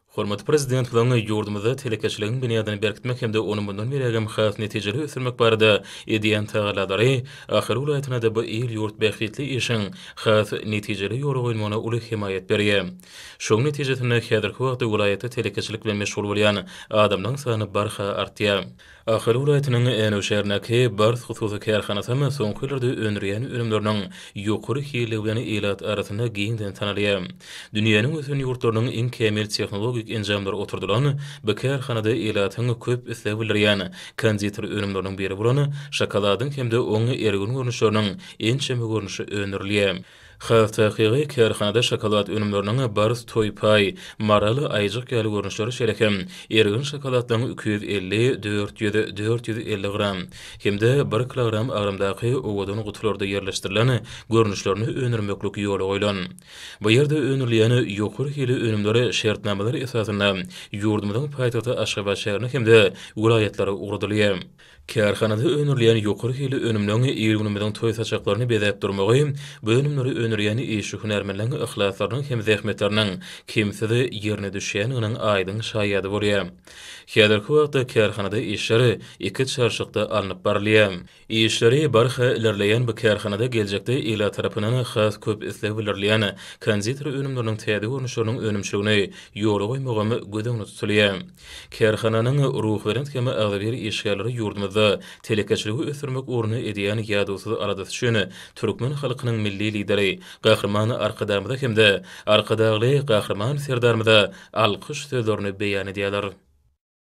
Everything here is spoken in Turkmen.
Hormatly Prezidentimiziň ýurdumyzda telekeçiligiň binýadyny berkitmek hem-de ony mundan beýlägem has netijeli ösdürmek barada edýän tagallalary Ahal welaýatynda-da bu il-ýurt bähbitli işiň has netijeli ýola goýulmagyna uly hemaýat berýär. Şonuň netijesinde, häzirki wagtda welaýatda telekeçilik bilen meşgul bolýan adamlaryň sany barha artýar. Ahal welaýatynyň Änew şäherindäki Bars hususy kärhanasam soňky ýyllarda öndürýän önümleriniň ýokary hilligi bilen ilat arasynda giňden tanalýar. Dünýäniň ösen ýurtlarynyň iň kämil tehnologik enjamlary oturdylan bu kärhanada ilatyň köp isleg bildirýän konditer önümleriniň biri bolan şokoladyň hem-de oň ergin görnüşleriniň ençeme görnüşi öndürilýär. Has takygy, kärhanada şokolad önümleriniň Bars Toý Paý, Maral, Aýjyk ýaly görnüşleri, şeýle hem ergin şokoladlaryň 250, 400, 450 gram hem-de bir kilogram agramdaky owadan gutularda ýerleşdirilen görnüşlerini öndürmeklik ýola goýlan. Bu ýerde öndürilýän ýokary hili önümler şertnamalar esasynda ýurdumyzyň paýtagty Aşgabat şäherine hem-de welaýatlara ugradylýar. Kärhanada öndürilýän ýokary hilli önümleň il-günümiziň toý saçaklaryny bezäp durmagy bu önümleri öndürýän işçi-hünärmenleň yhlaslarynyň hem zähmetleriniň kemsiz ýerine düşýändiginiň aýdyň şaýady bolýar. Häzirki wagtda kärhanada işler iki çalşykda alnyp barylýar. Işleri barha ilerleýän bu kärhanada geljekde ilat tarapyndan has köp isleg bildirilýän konditer önümleriniň täze görnüşleriniň önümçiligini ýola goýmagam göz öňünde tutulýar. Kärhananyň ruhubelent hem agzybir işgärleri ýurdumyzda telekeçiligi ösdürmek ugrunda edýän ýadawsyz aladasy üçin türkmen halkynyň Milli Lideri Gahryman Arkadagymyza hem-de Arkadagly Gahryman Serdarymyza alkyş sözlerini beýan edýärler.